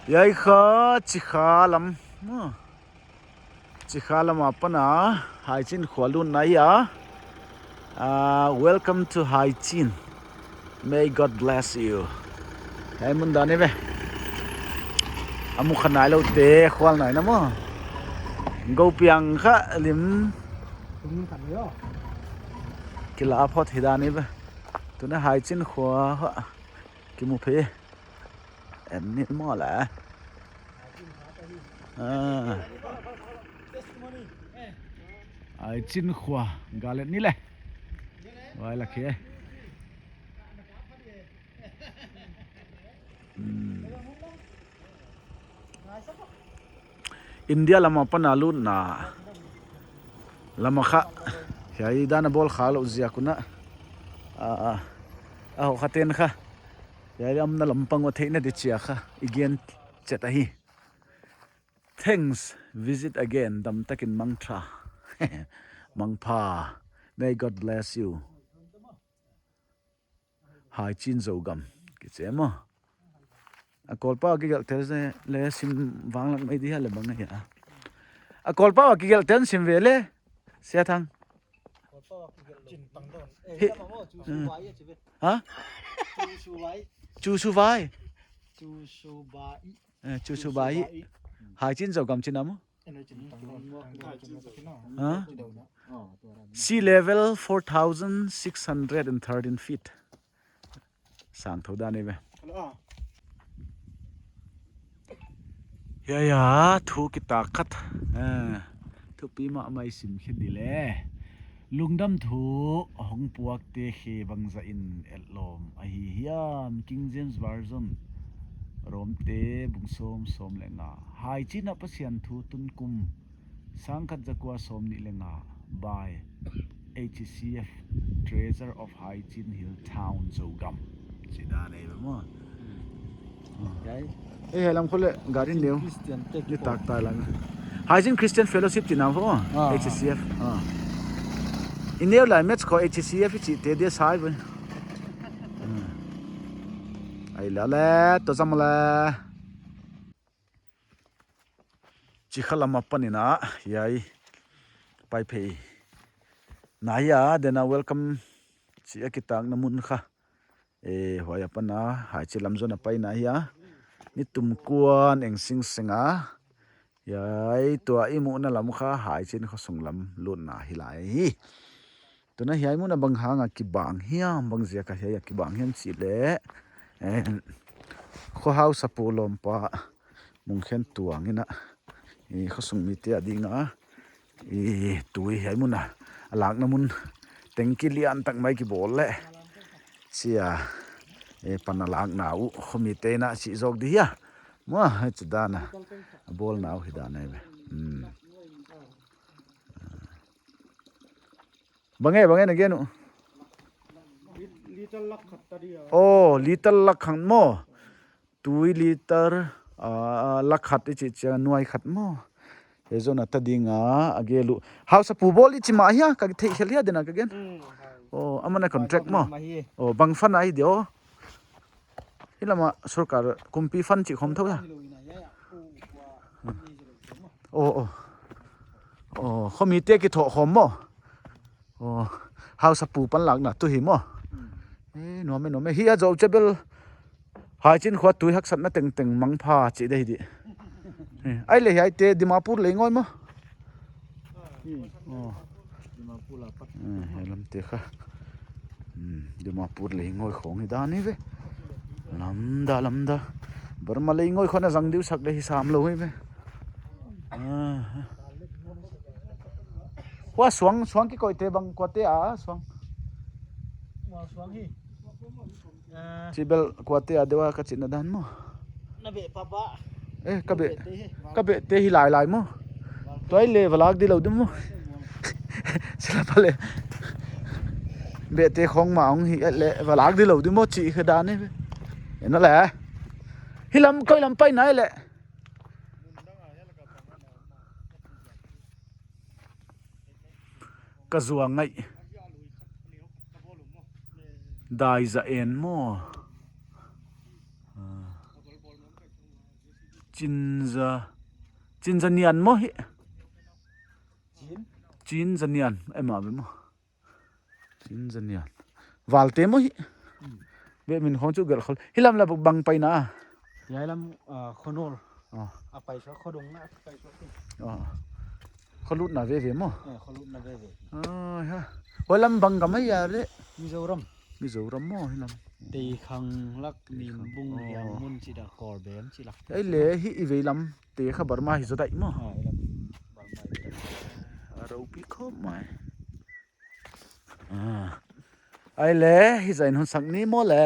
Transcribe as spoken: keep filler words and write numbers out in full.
Hiai kha Chikha lam. Chikha lam apan a Haichin khua lutna ahi a. Ah, welcome to Haichin. May God bless you. Hiai mun dan ahi ve. A mu kha nailoute khual nai na maw. Goupiang kha lim. Kila phot hi dan ahi ve. Tuna Haichin khua kha kimu phei. En ni maw le. Ah. Haichin khua gal en ni le. Vai la khe. Hmm. India lam apan a lutna lam a kha hiai dan a bawl kha lou ziak un a, a, a, a hoh kha ten kha hiai lam na lam pang a theihna di chia kha i gen chet ahi. Thanks, visit again. Dam takin mangtha. Mangpha. May God bless you. Haichin Zogam kichi maw. A Kawlpau a kigelhte le sim vanglak mai di hia le bang hia. A Kawlpau a kigelhte sim ve le. Sia Thang. Hi. Hmm. Ha? Chu Suvai. Chu Suvai. Chu Suvai. Eh, Chu Suvai. Haichin Zogam china maw. Ha? Sea level four thousand six hundred and thirteen feet. Sang thou dan ahi ve. Hiai a thu kitak khat. Eh, thupi mahmah i sim khe di le. Lungdam thu hong puakte khe bangzah in etlawm ahi hiam? King James Version, Romte bung sawm, sawm le nga. Haichin a Pasian thu tun kum sangkhat zakua sawmnih le nga by H C F, Treasurer of Haichin Hill Town, Zogam. Chi dan ahi ve maw. Hmm. Hiai. Eh, hiai lam khole gari neu. Christian te ni tak tai lang. Haichin Christian Fellowship china maw. Ah, H C F. Ah. I neu lai match khong H C F i chihte dia sai ve. Hmm. Ai la le, to zam le. Chikha lam apan in a, hiai. Pai phei. Na hiai a, den a welcome. Chi a kitakna mun kha. Eh, huai apan a, Haichin lam zon a paina ahi a. Ni tum kuan eng singseng a. Hiai, tua i muhna lam kha, Haichin khosung lam lutna hi lai hi. Tuna hiai mun a bang hang a kibang hiam, bang ziak a hiai a kibang hiam chih le. Eh, kho hausapu lawmpa Mungkhen Tuang in a, i khosung mite a ding a, i tui hiai mun a, a lakna mun tengki lian tak mai kibawl le. Chi a, eh, pan a lakna uh, khomite in a chih zawk di hia. Maw, hichi dan a, a bawlna uh hi dan ahi ve. Hmm. Bang e, bang e na gen uh. Li-, liter lakh khat ta dia. Oh, liter lakh khat maw. Tui liter, ah, lakh khat i chih chiang nuai khat maw. Hiai zon a ta ding a, a gel uh. Hausapu bawl i chi mah hia, ka theih khelh hia den a ka gen. Hmm, hai. Oh, aman a contract maw. Oh, bang fund ahi dia. Hi lam a sorkar kumpi fund chih khawm thou hia. Oh, oh. Oh, khomite kithoh khawm maw. Oh, hausapu pan lakna tu hi maw. Eh, nuam e, nuam e. Hi a zou che bel. Haichin khua tui haksatna tengteng mangpha chih di hi di. Eh, ai le hiaite Dimapur lei ngoi maw. Oh. Eh, hiai lamte kha. Hmm, Dimapur lei ngoi khong hi dan hi ve. Lamda, lamda. Burma lei ngoi khong a zang diu sak di hi sam lou hi ve. Ah. Hua suang, suang kikoihte bang kuate a, suang. Hua suang hi. Ah. Chi bel kuate a deuh a ka chihna dan maw. Na beh papa. Eh, ka beh. Ka beh te hi lai lai maw. Tuai le va lak di lou di maw. Sila pa le. Beh te khong mah hong hi le va lak di lou di maw chih kha dan hi ve. En le. Hi lam koi lam pai nai le. Ka zuang ngai. Dai za en maw. Ah. Chinza. Chinza nian maw hi. Chin. Chinza nian. Em a ve maw. Chinza nian. Valte maw hi. Hmm. Ve min khong chu gelh khol. Hilam la bang paina. Hiai lam, ah, Khonol. Oh. A pai sa khodong na pai sa. Oh. Kholutna veve maw. Eh, kholutna veve. Ah, ha. Holam bang gam ahi a le. Mizoram. Mizoram maw hilam. Teikhang lak, Teikhang. Nimbung, oh. Hiam mun chi da Korbem chi lak. Ei le hi i veilam te kha Burma hi zaw daih maw. Ah, hilam. Burma hi zaw daih. A ropi khawp mai. Ah. Ei le hi zain hun sak ni maw le.